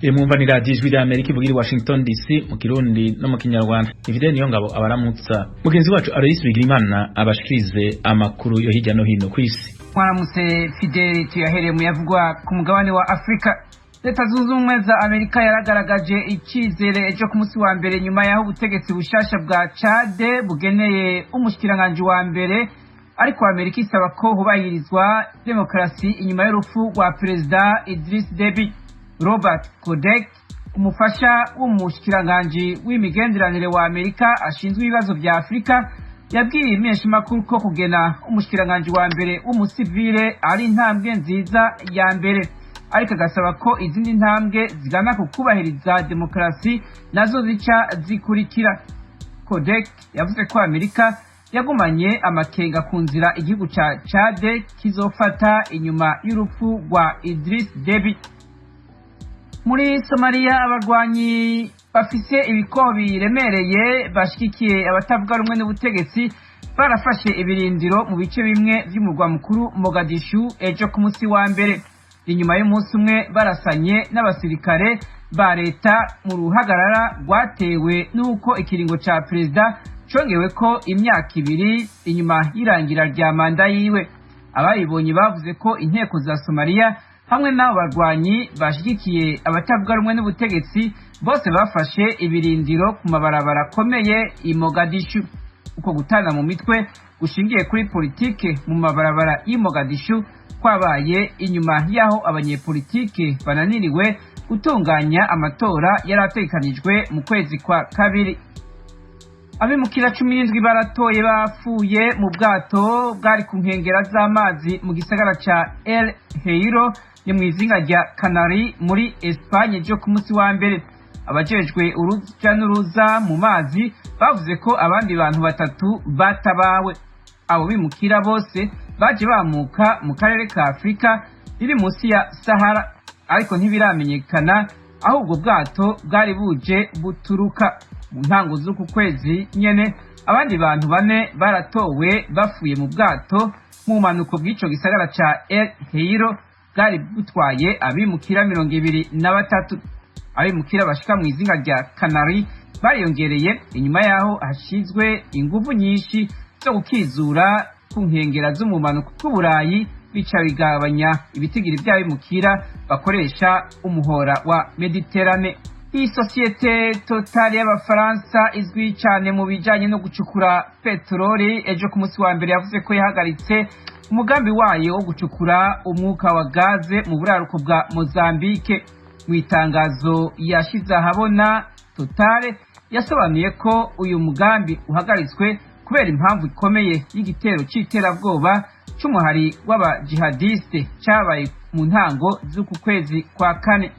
Mwumva ni radiyo Ijwi rya Amerika ivugira i Washington DC mu Kirundi no mu Kinyarwanda. Ifide niyo ngabo abaramutsa. Mugenzi wacu Aloysi Bigirimana abashikirize amakuru yo hirya no hino kw'isi. Mwaramutse Fideli, tuyahereye mu yavugwa ku mugabane wa Afrika. Leta Zunze Ubumwe za Amerika yaragaragaje icyizere ejo ku munsi wa mbere nyuma y'aho ubutegetsi bushasha bwa Chade bugeneye umushikiranganji wa mbere, ariko Amerika isaba ko hubahirizwa demokarasi inyuma y'urupfu rwa Perezida Idris Deby. Robert Kodek, umufasha w'umushikiranganji w'imigenderanire wa Amerika ashinzwe ibibazo vya Afrika, yabwiye impeshamakuru ko kugena umushikiranganji wa mbere w'umusivile ari intambwe nziza ya mbere, ariko agasaba ko izindi ntambwe zigana ku kubahiriza demokarasi nazo zica zikurikira. Kodek yavuze ko Amerika yagumanye amakenga ku nzira igihugu ca Chade kizofata inyuma y'urupfu rwa Idris Deby. Muri Somaliya, abarwanyi bafise ibikoho biremereye bashigikiye abatavuga rumwe n'ubutegetsi barafashe ibirindiro mu bice bimwe vy'umurwa mukuru Mogadishu ejo ku munsi wa mbere, inyuma y'umunsi umwe barasanye n'abasirikare ba leta mu ruhagarara rwatewe n'uko ikiringo ca perezida congeweko imyaka 2 inyuma y'irangira rya manda yiwe. Abayibonye bavuze ko inteko za Somaliya hamwe n'abo barwanyi bashigikiye abatavuga rumwe n'ubutegetsi bose bafashe ibirindiro ku mabarabara akomeye i Mogadishu. Uko gutana mu mitwe gushingiye kuri politike mu mabarabara y'i Mogadishu kwabaye inyuma y'aho abanyepolitike bananiriwe gutunganya amatora yari ategekanijwe mu kwezi kwa kabiri. Abimukira 17 baratoye bapfuye mu bwato bwari ku nkengera z'amazi mu gisagara ca El Hierro, ni mu izinga rya Canary muri Espagne, ryo ku munsi wa mbere. Abajejwe uruja n'uruza mu mazi bavuze ko abandi bantu batatu batabawe. Abo bimukira bose baje bamuka mu karere ka Afrika riri munsi ya Sahara, ariko ntibiramenyekana aho ubwo bwato bwari buje buturuka. Mu ntango z'uku kwezi nyene, abandi bantu bane baratowe bapfuye mu bwato mu mpanuko bw'ico gisagara ca El Hierro bwari butwaye abimukira 23. Abimukira bashika mu izinga rya Canary bariyongereye inyuma yaho hashizwe inguvu nyinshi zo gukizura ku nkengera z'umumanuko bw'Uburayi, bica bigabanya ibitigiri vy'abimukira bakoresha umuhora wa Mediterane. Iyi sosiyete Total y'Abafaransa izwi cyane mu bijanye no gucukura peteroli, ejo ku munsi wa mbere yavuze ko yahagaritse umugambi wayo wo gucukura umwuka wa gaze mu buraruko bwa Mozambique. Mu itangazo yashize ahabona, Total yasobanuye ko uyu mugambi uhagaritswe kubera impamvu ikomeye y'igitero c'iterabwoba c'umuhari w'abajihadiste cabaye mu ntango z'uku kwezi kwa kane.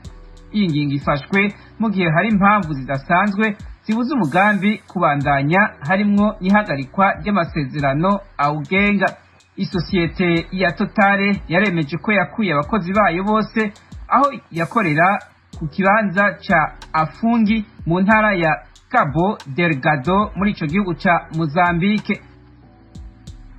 Iyi ngingo ifashwe mu gihe hari impamvu zidasanzwe zibuza umugambi kubandanya, harimwo n'ihagarikwa ry'amasezerano awugenga. Isosiyete ya Total yaremeje ko yakuye abakozi bayo bose aho yakorera ku kibanza ca Afungi mu ntara ya Cabo Delgado muri ico gihugu ca Mozambique.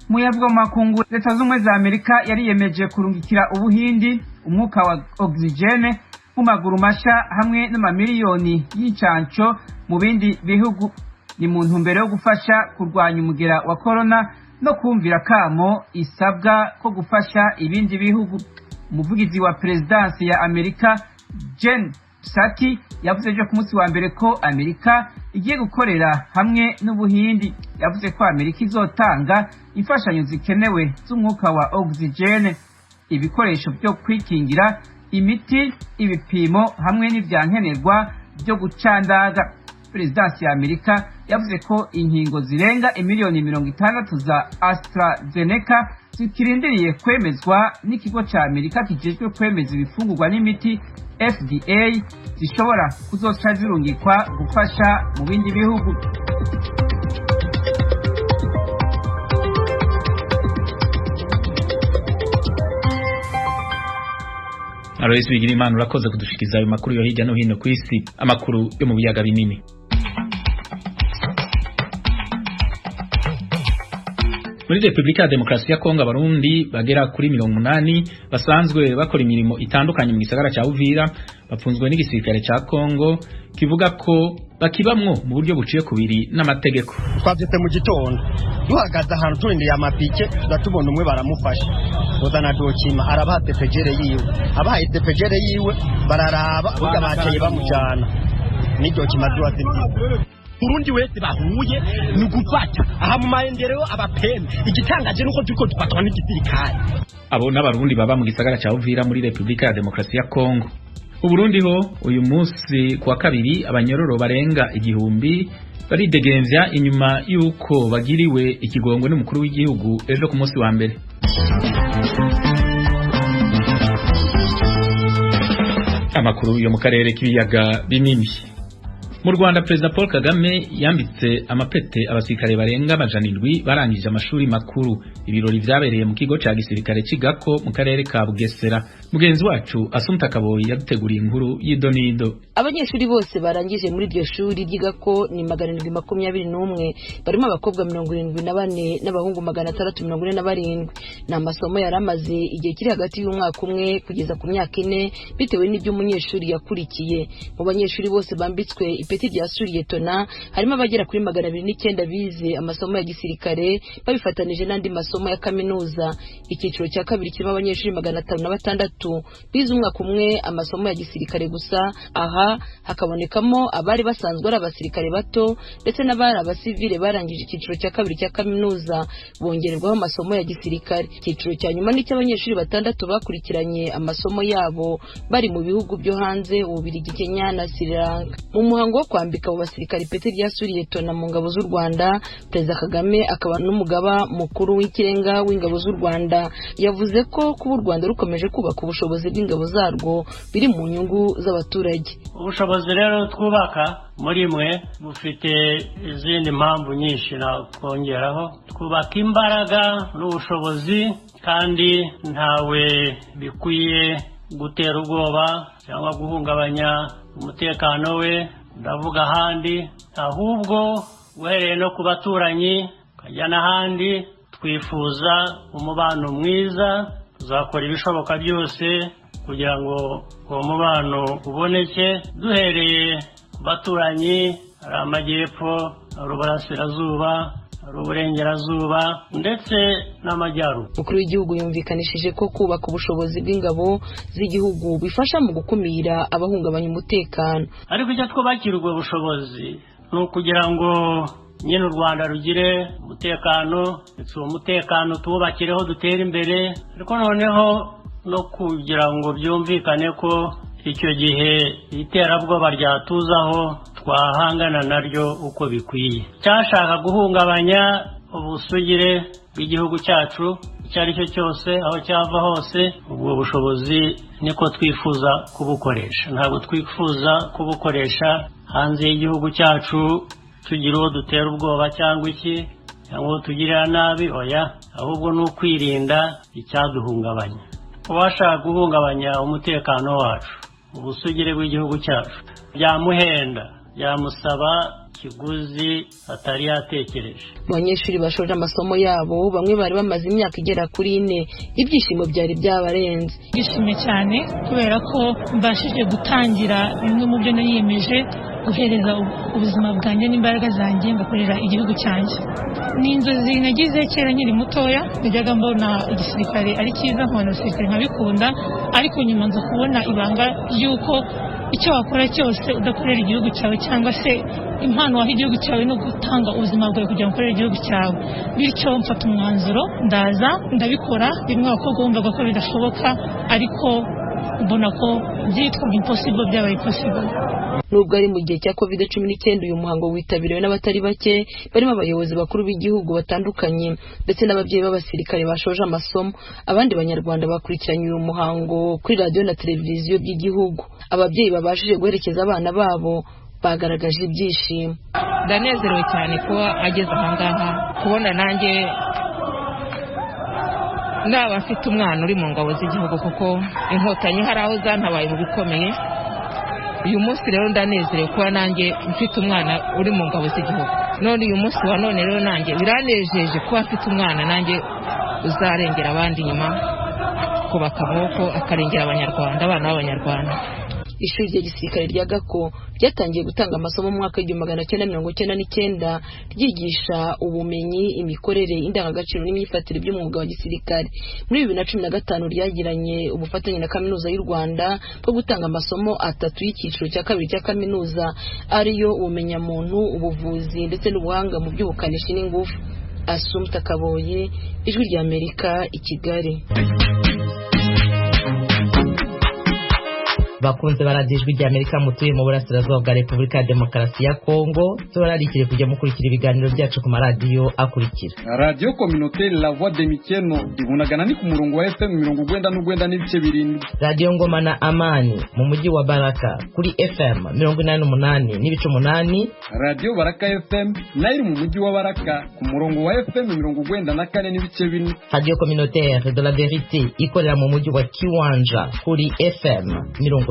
Muyavugwa mu makungu, Leta Z'Ubumwe za Amerika yariyemeje kurungikira Ubuhindi umwuka wa oxygene mu maguru masha hamwe n'amamiliyoni y'incanco mu bindi bihugu. Ni mu ntumbero yo gufasha kurwanya umugera wa corona no kumvira kamo isabwa ko gufasha ibindi bihugu. Umuvugizi wa perezidansi ya Amerika Jen Psaki yavuze ejo ku munsi wa mbere ko Amerika igiye gukorera hamwe n'Ubuhindi. Yavuze ko Amerika izotanga imfashanyo zikenewe z'umwuka wa oxygene, ibikoresho byo kwikingira, imiti, ibipimo hamwe n'ivyankenerwa byo gucandaga. Perezidansi ya Amerika yavuze ko inkingo zirenga imiliyoni 60 za AstraZeneca zikirindiriye kwemezwa n'ikigo ca Amerika kijejwe kwemeza ibifungurwa n'imiti FDA, zishobora kuzoca zirungikwa gufasha mu bindi bihugu. Aloysi Bigirimana, urakoze kudushikiza ayo makuru yo hirya no hino kw'isi. Amakuru yo mu biyaga binini. Muri Republika ya Demokarasi ya Kongo, abarundi bagera kuri 80 basanzwe bakora imirimo itandukanye mu gisagara ca Uvira bapfunzwe n'igisirikare ca Kongo kivuga ko bakibamwo mu buryo buciye kubiri n'amategeko. Twavyutse mu gitondo duhagaze ahantu turindiye amapike, turatubona umwe baramufasha uzana dokima, arabaha tepejere yiwe, abahaye tepejere yiwe bararaba burya bateye bamujana n'idokima ziba. Urundi wese bahuye ni gufata aha mu maendeleo abapene. Igitangaje nuko turiko dufatwa n'igisirikare. Abo n'abarundi baba mu gisagara ca Uvira muri Republika ya Demokarasi ya Kongo. Uburundi ho uyu munsi kuwa kabiri abanyororo barenga 1000 baridegemvya inyuma yuko bagiriwe ikigongwe n'umukuru w'igihugu ejo ku munsi wa mbere. Amakuru yo mu karere k'ibiyaga binini. Mu Rwanda, President Paul Kagame yambitse amapete abasirikare barenga 700 barangije amashuri makuru. Ibirori vyabereye mu kigo ca gisirikare cigako mu karere ka Bugesera. Mugenzi wacu Asumta Kaboyi yaduteguriye inkuru y'idonido. Abanyeshuri bose barangije muri iryo shuri ryigako ni 721, barimo abakobwa 74 n'abahungu 647. Ni amasomo yari amaze igihe kiri hagati y'umwaka umwe kugeza ku myaka 4 bitewe n'ibyo umunyeshuri yakurikiye. Mu banyeshuri bose bambitswe ipeti rya suriyetona harimo abagera kuri 209 bize amasomo ya gisirikare babifatanije n'andi masomo ya kaminuza. Icyiciro cya kabiri kirimo abanyeshuri 506 bize umwaka umwe amasomo ya gisirikare gusa. Aha hakabonekamo abari basanzwe ari abasirikare bato ndetse n'abari abasivile barangije icyiciro cya kabiri cya kaminuza bongererwaho amasomo ya gisirikare. Icyiciro cya nyuma ni cy'abanyeshuri 6 bakurikiranye amasomo yabo bari mu bihugu byo hanze, Ububiligi, Kenya na Sri Lanka. Mu muhango wo kwambika abo basirikare ipeti rya suriyetona mu ngabo z'u Rwanda, Perezida Kagame akaba n'umugaba mukuru w'ikirenga w'ingabo z'u Rwanda yavuze ko kuba u Rwanda rukomeje kubaka ubushobozi bw'ingabo zarwo biri mu nyungu z'abaturage. Ubushobozi rero twubaka muri mwe bufite izindi mpamvu nyinshi nakongeraho. Twubaka imbaraga n'ubushobozi, kandi ntawe bikwiye gutera ubwoba cyangwa guhungabanya umutekano we, ndavuga ahandi, ahubwo uhereye no ku baturanyi ukajya n'ahandi. Twifuza umubano mwiza, tuzakora ibishoboka byose kugira ngo uwo mubano uboneke, duhereye ku baturanyi, ari amajyepfo, ari uburasirazuba, ari uburengerazuba ndetse n'amajyaruguru. Umukuru w'igihugu yumvikanishije ko kubaka ubushobozi bw'ingabo z'igihugu bifasha mu gukumira abahungabanya umutekano. Ariko icyo twubakira ubwo bushobozi ni ukugira ngo nyine u Rwanda rugire umutekano, ndetse uwo mutekano tuwubakireho dutere imbere, ariko noneho no kugira ngo byumvikane ko icyo gihe iterabwoba ryatuzaho twahangana naryo uko bikwiye. Cyashaka guhungabanya ubusugire bw'igihugu cyacu icyo ari cyo cyose, aho cyava hose, ubwo bushobozi niko twifuza kubukoresha. Ntabwo twifuza kubukoresha hanze y'igihugu cyacu tugira uwo dutera ubwoba cyangwa iki cyangwa uwo tugirira nabi, oya, ahubwo ni ukwirinda icyaduhungabanya. Uwashaka guhungabanya umutekano wacu, ubusugire bw'igihugu cyacu, byamuhenda, byamusaba kiguzi atari yatekereje. Abanyeshuri bashoje amasomo yabo bamwe bari bamaze imyaka igera kuri 4, ibyishimo byari byabarenze. Ndishimye cyane kubera ko mbashije gutangira bimwe mu byo nariyemeje, guhereza ubuzima bwanjye n'imbaraga zanjye ngakorera igihugu cyanjye. Ni inzozi nagize kera nkiri mutoya, najyaga mbona igisirikare ari cyiza, nkabona abasirikare nkabikunda, ariko nyuma nza kubona ibanga ry'uko icyo wakora cyose udakorera igihugu cyawe, cyangwa se impano waha igihugu cyawe no gutanga ubuzima bwawe kugira ngo ukorere igihugu cyawe. Bityo mfata umwanzuro ndaza ndabikora. Bimwe abakobwa bumvaga ko bidashoboka, ariko mbona ko byitwaga impossible byabaye possible. Nubwo ari mu gihe cya COVID-19, uyu muhango witabiriwe n'abatari bake barimo abayobozi bakuru b'igihugu batandukanye ndetse n'ababyeyi b'abasirikare bashoje amasomo. Abandi banyarwanda bakurikiranye uyu muhango kuri radiyo na televiziyo by'igihugu. Ababyeyi babashije guherekeza abana babo bagaragaje ibyishimo. Ndanezerewe cyane kuba ageze ahangaha, kubona nanjye naba mfite umwana uri mu ngabo z'igihugu, kuko inkotanyi hari aho zantabaye mu bikomeye. Uyu munsi rero ndanezerewe kuba nanjye mfite umwana uri mu ngabo z'igihugu. None uyu munsi wa none rero nanjye biranejeje kuba mfite umwana nanjye uzarengera abandi nyuma, kubaka amaboko akarengera Abanyarwanda, abana b'Abanyarwanda. Ishuri rya gisirikare rya Gako ryatangiye gutanga amasomo mu mwaka w'1999, ryigisha ubumenyi, imikorere, indangagaciro n'imyifatire by'umwuga wa gisirikare. Muri 2015 ryagiranye ubufatanye na Kaminuza y'u Rwanda bwo gutanga amasomo atatu y'icyiciro cya kabiri cya kaminuza, ariyo ubumenyamuntu, ubuvuzi ndetse n'ubuhanga mu by'ubukanishi n'ingufu. Asumta Kaboye, Ijwi ry'Amerika, i Kigali. Bakunze baradiyo Ijwi ry'Amerika mutuye mu burasirazuba bwa Repubulika ya Demokarasi ya Kongo, tubararikire kujya mukurikira ibiganiro byacu ku maradiyo akurikira: Radiyo Communautaire La Voix de Mikeno ibunagana ni ku murongo wa FM 97.7. Radiyo Ngoma na Amani mu mujyi wa Baraka kuri FM 88.8. Radiyo Baraka FM nayo iri mu mujyi wa Baraka ku murongo wa FM 94.4. Radiyo Communautaire de la Verite ikorera mu mujyi wa Kiwanja kuri FM 99.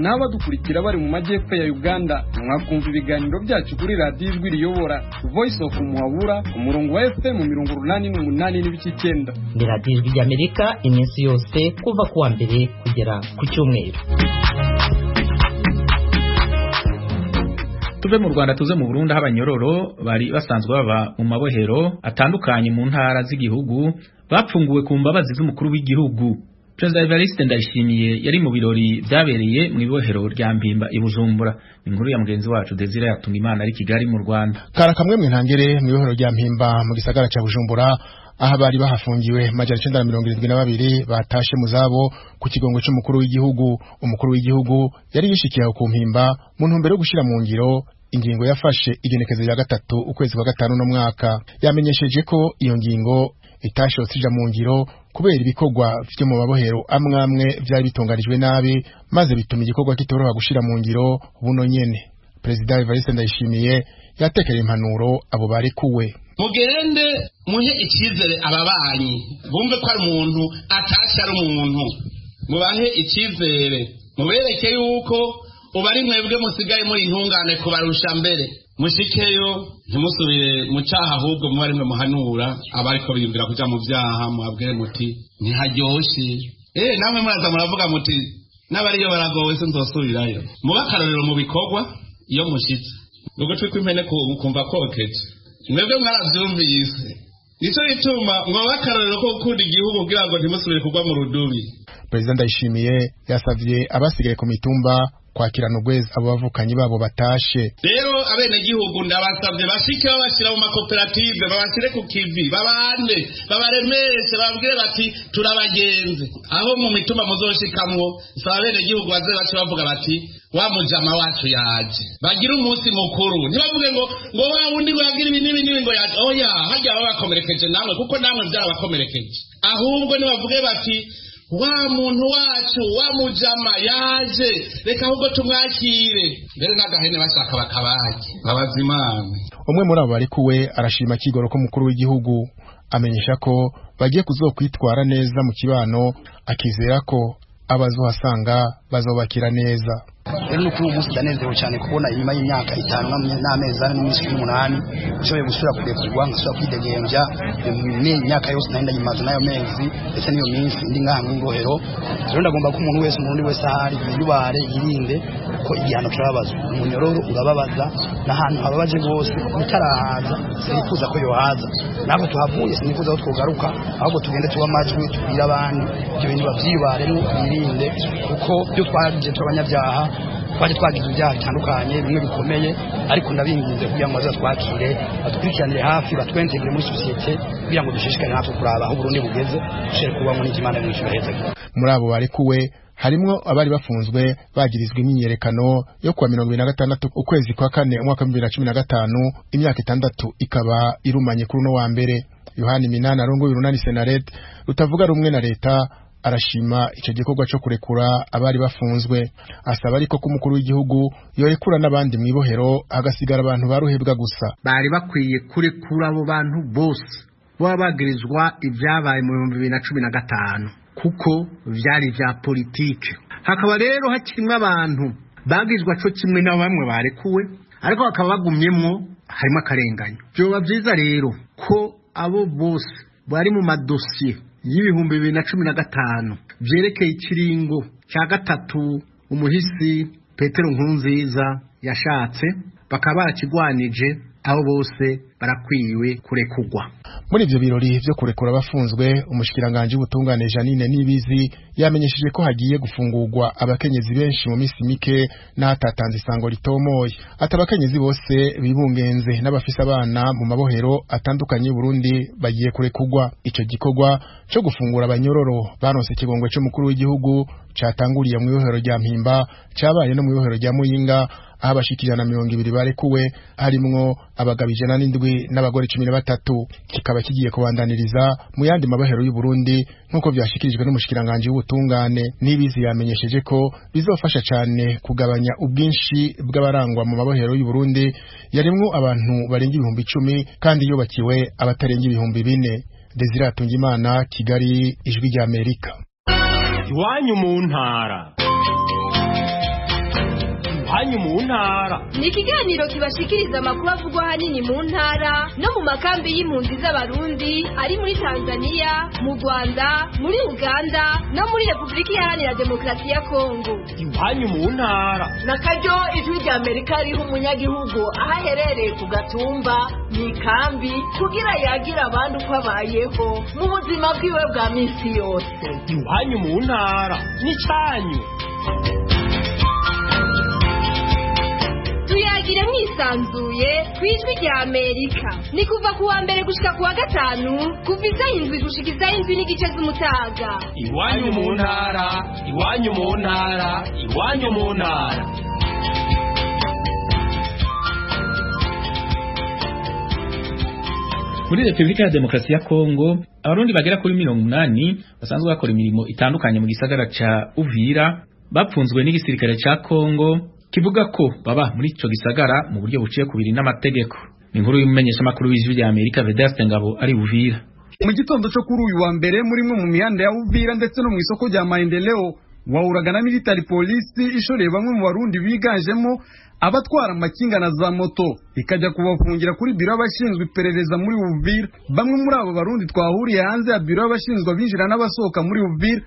N'abadukurikira bari mu majyepfo ya Uganda, mwakumva ibiganiro byacu kuri Radiyo Ijwi Riyobora Voice of Muhabura ku murongo wa FM 88.9. Ni Radiyo Ijwi ry'Amerika iminsi yose kuva ku wa mbere kugera ku cyumweru. Tuve mu Rwanda tuze mu Burundi, aho abanyororo bari basanzwe baba mu mabohero atandukanye mu ntara z'igihugu bapfunguwe ku mbabazi z'umukuru w'igihugu. Perezida Evariste Ndayishimiye yari mu birori byabereye mu ibohero rya Mpimba i Bujumbura. Inkuru ya mugenzi wacu Desire Yatunga ari Kigali mu Rwanda. Kara kamwe mwe ntangere mu ibohero rya Mpimba mu gisagara ca Bujumbura, aho bari bahafungiwe 972 batashe mu zabo ku kigongo c'umukuru w'igihugu. Umukuru w'igihugu yari yishikiye aho ku Mpimba mu ntumbero yo gushira mu ngiro ingingo yafashe igenekezo rya 3 ukwezi kwa 5 no mwaka. Yamenyesheje ko iyo ngingo itashotse ija mu ngiro kubera ibikorwa vyo mu mabohero amwamwe vyari bitunganijwe nabi, maze bituma igikorwa kitoroha gushira mu ngiro buno nyene. Perezida Evariste Ndayishimiye yatekereye impanuro abo barekuwe. Mugende muhe icyizere ababanyi, bumve ko ari umuntu atashye, ari umuntu. Mubahe icyizere, mubereke yuko ubu ari mwebwe musigaye muri intungane kubarusha mbere. Mushikeyo ntimusubire mu cyaha, ahubwo muba ari mwe muhanura abariko biyumvira kuja mu byaha, mubabwire muti ntiharyoshe. Namwe muraza muravuga muti n'abariyo baragowe, sinzosubirayo. Muba akarorero mu bikorwa iyo mushitse. Ugutwi kw'impene kumva kokeje, mwebwe mwaravyumvise. Nico gituma mwoba akarorero ko gukunda igihugu kugira ngo ntimusubire kugwa mu rudubi. Perezida Ndayishimiye yasavye abasigaye ku mitumba kwakirana ubwezi abo bavukanyi babo batashe. Rero abenegihugu ndabasabye bashike babashira mu makoperative, babashire ku kivi, babane, babaremeshe, bababwire bati turabagenzi. Aho mu mitumba muzoshikamwo, saba abenegihugu baze bace bavuga bati wa mujama wacu yaje, bagira umunsi mukuru. Ntibavuge ngo wa wundi ngo yagira ibi n'ibi n'ibi ngo yaje, oya, harya baba bakomerekeje namwe, kuko namwe byarabakomerekeje. Ahubwo nibavuge bati wa muntu wacu, wa mujama yaje, reka ahubwo tumwakire mbere n'agahene bashaka bakabaje babaza Imana. Umwe muri abo barekuwe arashima kigoro ko mukuru w'igihugu, amenyesha ko bagiye kuzokwitwara neza mu kibano, akizera ko abazohasanga bazobakira neza. Rero ni kuri uyu munsi ndanezerewe cyane kubona inyuma y'imyaka 5 n'amezi 4 n'iminsi 18 nshoboye gusubira kurekurwa, ngasubira kwidegembya. Imyaka yose nari ndayimaze n'ayo mezi ndetse n'iyo minsi ndi ngaha mu ibohero. Rero ndagomba ko umuntu wese, umurundi wese ahari, yiyubare, yirinde ko igihano kirababaza. Umunyororo urababaza, n'ahantu hababaje rwose. Utarahaza sinifuza ko yohaza, ntabwo tuhavuye sinifuza ko twogaruka, ahubwo tugende tuba amajwi tubwire abandi ibyo bintu bavyiyubaremo, birinde, kuko ibyo twagize turabanyabyaha, twaje twagize ibyaha bitandukanye bimwe bikomeye. Ariko ndabinginze kugira ngo bazatwakire, batwikiriranire hafi, batwentegere muri sosiyete kugira ngo dushishikare natwe kuraba aho Burundi bugeze, dushobore kubamo n'Imana mw'ijuru heza. Muri abo barekuwe harimwo abari bafunzwe bagirizwa imyiyerekano yo kuwa 26 ukwezi kwa 4 umwaka 2015, imyaka 6 ikaba irumanye kuri uno wa mbere. Yohani Minani arongoye urunani Senaret rutavuga rumwe na leta arashima ico gikorwa co kurekura abari bafunzwe, asaba ariko ko umukuru w'igihugu yorekura n'abandi mw'ibohero, hagasigara abantu baruhebwa gusa. Bari bakwiye kurekura abo bantu bose baba bagirizwa ibyabaye mu 2015, kuko vyari vya politike. Hakaba rero hakirimwo abantu bagirizwa co kimwe na bamwe barekuwe, ariko bakaba bagumyemwo harimo akarenganyo. Byoba byiza rero ko abo bose bari mu madosiye y'2015 vyerekeye ikiringo cya gatatu umuhisi Petero Nkurunziza yashatse, bakaba barakigwanije, abo bose barakwiwe kurekugwa. Muri ivyo birori vyo kurekura abafunzwe, umushikiranganje w'ubutungane Janine Nibizi yamenyesheje ko hagiye gufungurwa abakenyezi benshi mu misi mike n'atatanze isango ritomoye. Ati abakenyezi bose bibungenze n'abafise abana mu mabohero atandukanye y'u Burundi bagiye kurekugwa. Ico gikorwa co gufungura abanyororo baronse ikigongwe c'umukuru w'igihugu catanguriye mu ibohero rya Mpimba, cabaye no mu ibohero rya Muyinga, aho abashika 120 barekuwe, harimwo abagabo 107 n'abagore 13. Kikaba kigiye kubandaniriza mu yandi mabohero y'u Burundi nk'uko vyashikirijwe n'umushikiranganje w'ubutungane. Nibizi yamenyesheje ko bizofasha cane kugabanya ubwinshi bw'abarangwa mu mabohero y'u Burundi yarimwo abantu barenga 10,000 kandi yubakiwe abatarenga 4,000. Desire Hatungimana, Kigali, Ijwi rya Amerika. Iwanyu mu ntara. Iwanyu mu ntara ni ikiganiro kibashikiriza amakuru avugwa ahanini mu ntara no mu makambi y'impunzi z'Abarundi ari muri Tanzania, mu Rwanda, muri Uganda no muri Repubulika Iharanira Demokarasi ya Kongo. Iwanyu mu ntara na karyo Ijwi rya Amerika riha umunyagihugu aho aherereye ku Gatumba mu ikambi kugira yagira abandi uko abayeho mu buzima bwiwe bwa minsi yose. Iwanyu mu ntara n'icyanyu. Tuyagire mwisanzuye kwijwi rya Amerika. Ni kuva kuwa mbere gushika kuwa gatanu, kuva izaho 7 gushika izaho 7:30 z'umutaga. Iwanyu mu ntara, iwanyu mu ntara, iwanyu mu ntara. Muri Republika ya Demokarasi ya Kongo, abarundi bagera kuri 80 basanzwe bakora imirimo itandukanye mu gisagara ca Uvira bapfunzwe n'igisirikare ca Kongo kivuga ko baba muri ico gisagara mu buryo buciye kubiri n'amategeko. Ni inkuru y'umumenyesha makuru w'Ijwi rya Amerika Vedaste Ngabo ari Uvira. Mu gitondo cyo kuri uyu wa mbere muri mwe mu mihanda ya Uvira ndetse no mu isoko rya Maendeleo wahuraga na military police ishoreye bamwe mu barundi biganjemo abatwara amakinga na za moto, ikajya kubafungira kuri biro y'abashinzwe iperereza muri Uvira. Bamwe muri abo barundi twahuriye hanze ya biro y'abashinzwe abinjira n'abasohoka muri Uvira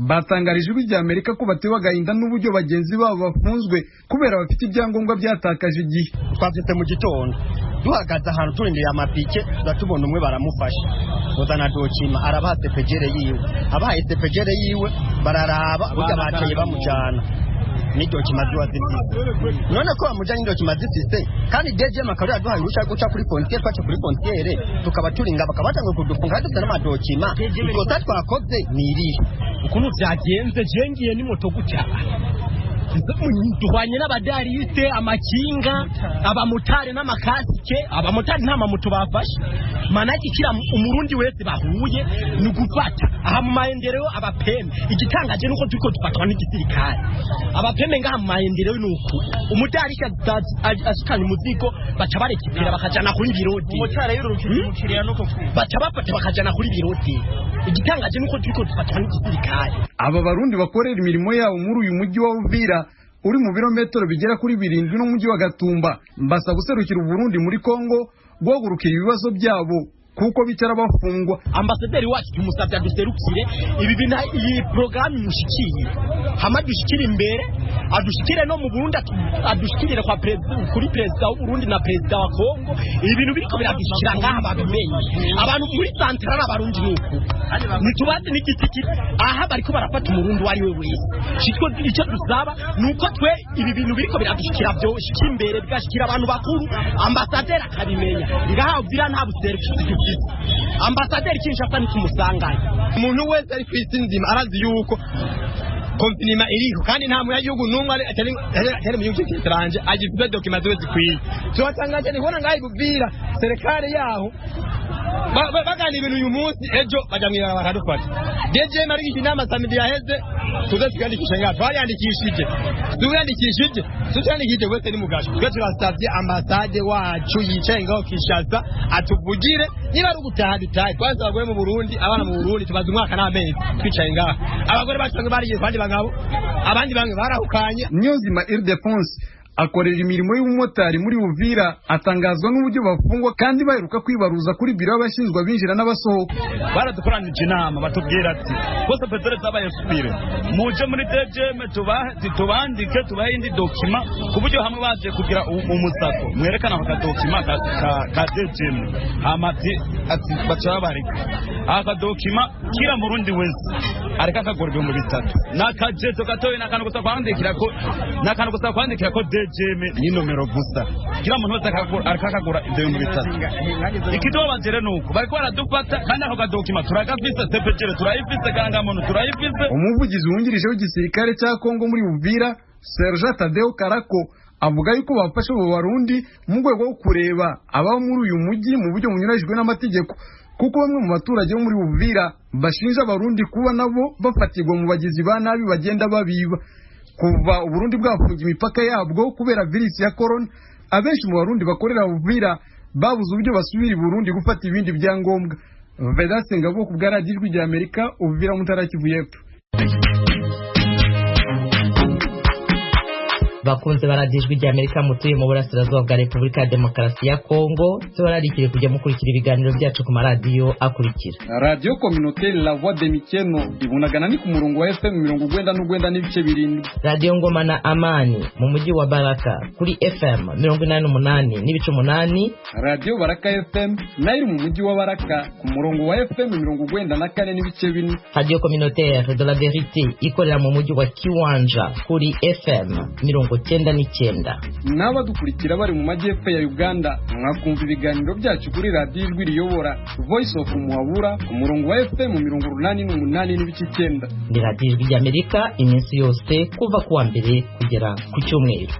batangarije Ijwi rya Amerika ko batewe agahinda n'uburyo bagenzi babo bafunzwe kubera bafite ibyangombwa byatakaje igihe. Twavyutse mu gitondo duhagaze ahantu turindiriye amapike, turatubona umwe baramufasha uzana dokima, arabaha sepejere yiwe, abahaye sepejere yiwe bararaba burya bateye bamujana n'idokima ziba zifise. None ko bamujanye n'idokima zifise kandi DGM akaba yaduhaye uruhushya rwo guca kuri frontiere, twaca kuri frontiere tukaba turinga bakaba batanguye kudufunga dufite n'amadokima. Ikosa twakoze ni irihe? Ukuntu vyagenze, je ngiye ni moto gutya duhwanye n'abadariste, amakinga, abamotari n'amakasike. Abamotari nta mamoto bafashe, manake kila umurundi wese bahuye ni gufata aha mu maendeleo abapeme. Igitangaje nuko turiko dufatwa n'igisirikare abapeme ngaha mu maendeleo nuko umudariste ashikanye umuzigo baca barekipera bakajana kuri birodi, baca bafata bakajana kuri birodi. Igitangaje nuko turiko dufatwa n'igisirikare. Aba barundi bakorera imirimo yabo muri uyu mujyi wa Uvira uri mu birometero bigera kuri 7 n'umujyi wa Gatumba, mbasa guserukira Burundi muri Kongo guhagurukira ibibazo byabo kuko bicara bafungwa. Ambasaderi wacu tumusabye aduserukire ibi bintu, iyi programme imushikiye hama dushikire imbere, adushikire no mu Burundi, adushikirire kwa kuri perezida w'u Burundi na perezida wa Kongo. Ibi bintu biriko biradushikira ngaha babimenye abantu muri central abarundi nuko nitubazi n'igiti aha bariko barafata umurundi wari we wese. Shitwe icyo dusaba nuko twe ibi bintu biriko biradushikira byo shikira imbere bigashikira abantu bakuru, ambasaderi akabimenya. Ngaha Uvira nta buserukire dufite, ambasaderi Kinshasa nitumusangaye. Umuntu wese ari kwisi nzima arazi yuko konfinima iriho kandi nta munyagihugu n'umwe atari mu gihugu cy'etranje agifite dokima ziwe zikwiye. Turatangaje ni kubona ngaho Uvira serikali yaho bagana ibintu uyu munsi ejo bajya mw'ibarabara bakadufata. DGM arigisha inama samedi yaheze tuze twiyandikishe ngaha, twariyandikishije tutiyandikishije wese ni mugasho. Twe turasavye ambasade wacu yicaye ngaho Kinshasa atuvugire niba ari ugutaha dutahe. Kwanza abagore mu Burundi, abana mu Burundi tumaze umwaka n'amezi twicaye ngaha, abagore bacu bamwe barigiye ku bandi bagabo, abandi bamwe barahukanye. Niyonzima Ildefonse Akorera imirimo y'ubumotari muri Uvira, atangazwa n'uburyo bafungwa kandi baheruka kwibaruza kuri biro y'abashinzwe abinjira n'abasohoka. Baradukoranije inama batubwira ati bose peteroli zabaye expire, muje muri DGM tubandike tubahe indi document, ku buryo hamwe baje kugira umusako mwerekana aka document ka DGM, hama ati baca babareka aka document kira murundi wese areka akagura 3000 n'akajeto gatoya n'akantu gusa kwandikira ko n'akantu gusa kwandikira ko DGM ni nomero gusa kira muntu wese akagura ibyo 3000. Ikitubabajere nuko bariko baradufata kandi ako kadokima turagafise, CPGL turayifise, karangamuntu turayifise. Umuvugizi wungirije w'igisirikare cya Kongo muri Uvira, Sergent Tadeo Karako, avuga yuko bafashe abo Barundi mu rwego rwo kureba ababa muri uyu mujyi mu buryo bunyuranyijwe n'amategeko, kuko bamwe mu baturage bo muri Uvira bashinja Abarundi kuba nabo bafatirwa mu bagizi ba nabi bagenda babiba. Kuva Uburundi bwafunga imipaka yabwo kubera virusi ya corona, abenshi mu Barundi bakorera Uvira babuze uburyo basubira i Burundi gufata ibindi byangombwa. Vedaste Ngabo ku bwa Radiyo Ijwi rya Amerika, Uvira mu ntara ya Kivu y'Epfo. Bakunze baradiyo Ijwi rya Amerika mutuye mu burasirazuba bwa Repubulika ya Demokarasi ya Kongo, tubararikire kujya mukurikira ibiganiro byacu ku maradiyo akurikira: Radiyo Communautaire La Voix de Mikeno ibunagana ni ku murongo wa FM 99.7, Radiyo Ngoma na Amani mu mujyi wa Baraka kuri FM 88.8, Radiyo Baraka FM nayo iri mu mujyi wa Baraka ku murongo wa FM 94.4, Radiyo Communautaire de la Verite ikorera mu mujyi wa Kiwanja kuri FM 99. N'abadukurikira bari mu majyepfo ya Uganda mwakumva ibiganiro byacu kuri Radiyo Ijwi Riyobora Voice of Muhabura ku murongo wa FM 88.9. Ni Radiyo Ijwi ry'Amerika iminsi yose kuva ku wa mbere kugera ku cyumweru.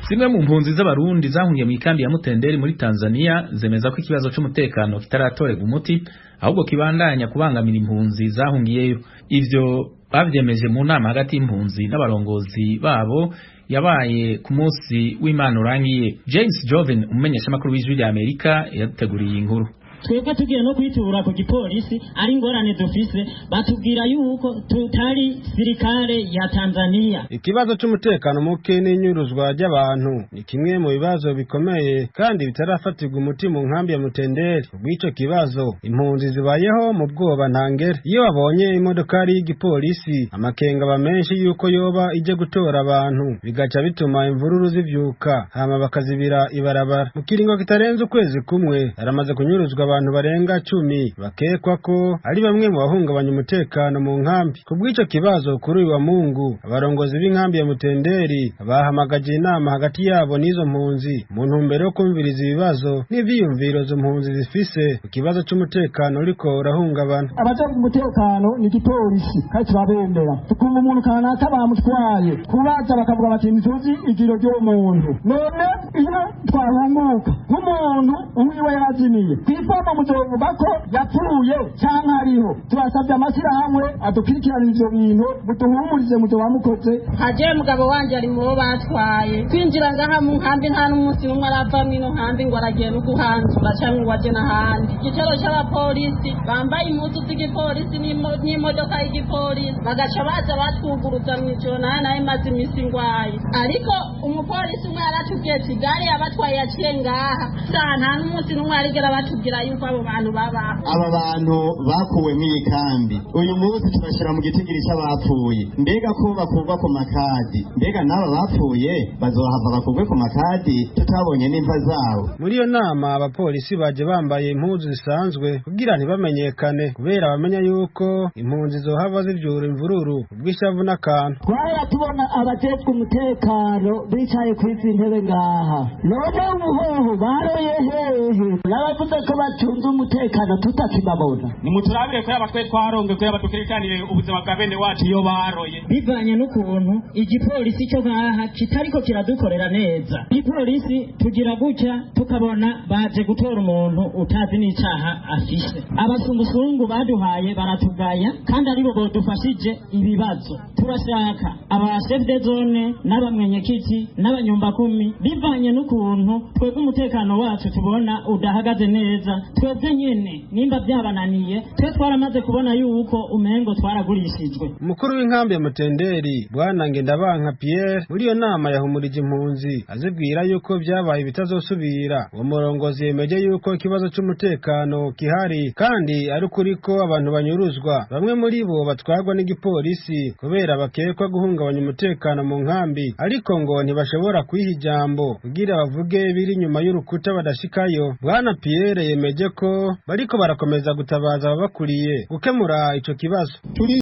Zimwe mu mpunzi z'Abarundi zahungiye mu ikambi ya Mutenderi muri Tanzania zemeza ko ikibazo c'umutekano kitaratorerwa umuti, ahubwo kibandanya kubangamira impunzi zahungiyeyo. Ivyo bavyemeje mu nama hagati y'impunzi n'abarongozi babo yabaye ku munsi w'Imana urangiye. James Joven, umumenyeshamakuru w'Ijwi rya Amerika, yaduteguriye inkuru. Twebwe tugiye no kwitura ku gipolisi ari ingorane dufise, batubwira yuko tutari sirikare ya Tanzania. Ikibazo c'umutekano muke n'inyuruzwa ry'abantu ni kimwe mu bibazo bikomeye kandi bitarafatirwa umuti mu nkambi ya Mutenderi. Kubw'ico kibazo impunzi zibayeho mu bwoba ntangere. Iyo babonye imodokari y'igipolisi amakenga aba menshi yuko yoba ije gutora abantu, bigaca bituma imvururu zivyuka hama bakazibira ibarabara. Mu kiringo kitarenze ukwezi kumwe haramaze kunyuruzwa abantu barenga 10 bakekwa ko ari bamwe mu bahungabanya umutekano mu nkambi. Kubw'ico kibazo kuri uyu wa Mungu abarongozi b'inkambi ya Mutenderi bahamagaje inama hagati yabo n'izo mpunzi mu ntumbero yo kumviriza ibibazo n'ivyiyumviro izo mpunzi zifise ku kibazo c'umutekano uriko urahungabana. Abajejwe umutekano ni igipolisi kandi turabemera, tukumva umuntu kanaka bamutwaye kubaza bakavuga bati ntituzi igiro ry'uwo muntu. None iyo twahunguka nk'umuntu uwiwe yarazimiye kwifama muzovuga ko yapfuye canke ariho. Turasavye amashyirahamwe adukurikiranira ivyo bintu, muduhumurize muzoba mukoze. Haje mugabo wanje ari mubo batwaye kwinjira ngaha mu nkambi, nta n'umunsi n'umwe arava mw'ino nkambi ngo aragiye no guhanzura canke ngo aje n'ahandi. Igitero c'abapolisi bambaye impuzu z'igipolisi n'imodoka y'igipolisi bagaca baza batwuguruza mw'ijoro, nayo nayo imaze imisi ngwaye. Ariko umupolisi umwe yaratubwiye ati gare yabatwaye yaciye ngaha, nta n'umunsi n'umwe arigera batubwira yuko abo bantu babaho. Aba bantu bakuwe mw'iyi kambi uyu munsi tubashira mu gitigiri c'abapfuye. Mbega ko bakurwa ku makadi, mbega n'aba bapfuye bazohava bakurwe ku makadi tutabonye n'imva zabo? Muri iyo nama abapolisi baje bambaye impuzu zisanzwe kugira ntibamenyekane, kubera bamenya yuko impunzi zohava zivyura imvururu ubwishavu n'akantu. Twahora tubona abajejwe umutekano bicaye kuri izi ntebe ngaha, none ubuhoho baroye hehe? N'abavuze ko batunze umutekano tutakibabona. Nimuturabire ko yaba twe twaronge ko yaba dukurikiranire ubuzima bwa bene wacu iyo baroye. Bivanye n'ukuntu igipolisi cyo ngaha kitariko kiradukorera neza, igipolisi tugira gutya tukabona baje gutora umuntu utazi n'icaha afise. Abasungusungu baduhaye baratugaya kandi aribo bodufashije ibibazo. Turashaka aba chef de zone n'abamwenyekiti n'abanyumbakumi, bivanye n'ukuntu twebwe umutekano wacu tubona udahagaze neza, Twebwe nyene nimba byabananiye, twe twaramaze kubona yuko umengo twaragurishijwe. Umukuru w'inkambi ya Mutenderi, Bwana Ngendabanka Pierre, muri iyo nama yahumurije impunzi azibwira yuko byabaye bitazosubira. Uwo murongozi yemeje yuko ikibazo c'umutekano kihari kandi ari ukuri ko abantu banyuruzwa, bamwe muri bo batwarwa n'igipolisi kubera bakekwa guhungabanya umutekano mu nkambi, ariko ngo ntibashobora kwiha ijambo kugira bavuge biri inyuma y'urukuta badashikayo. Bwana Pierre yemeje ko bariko barakomeza gutabaza ababakuriye gukemura ico kibazo.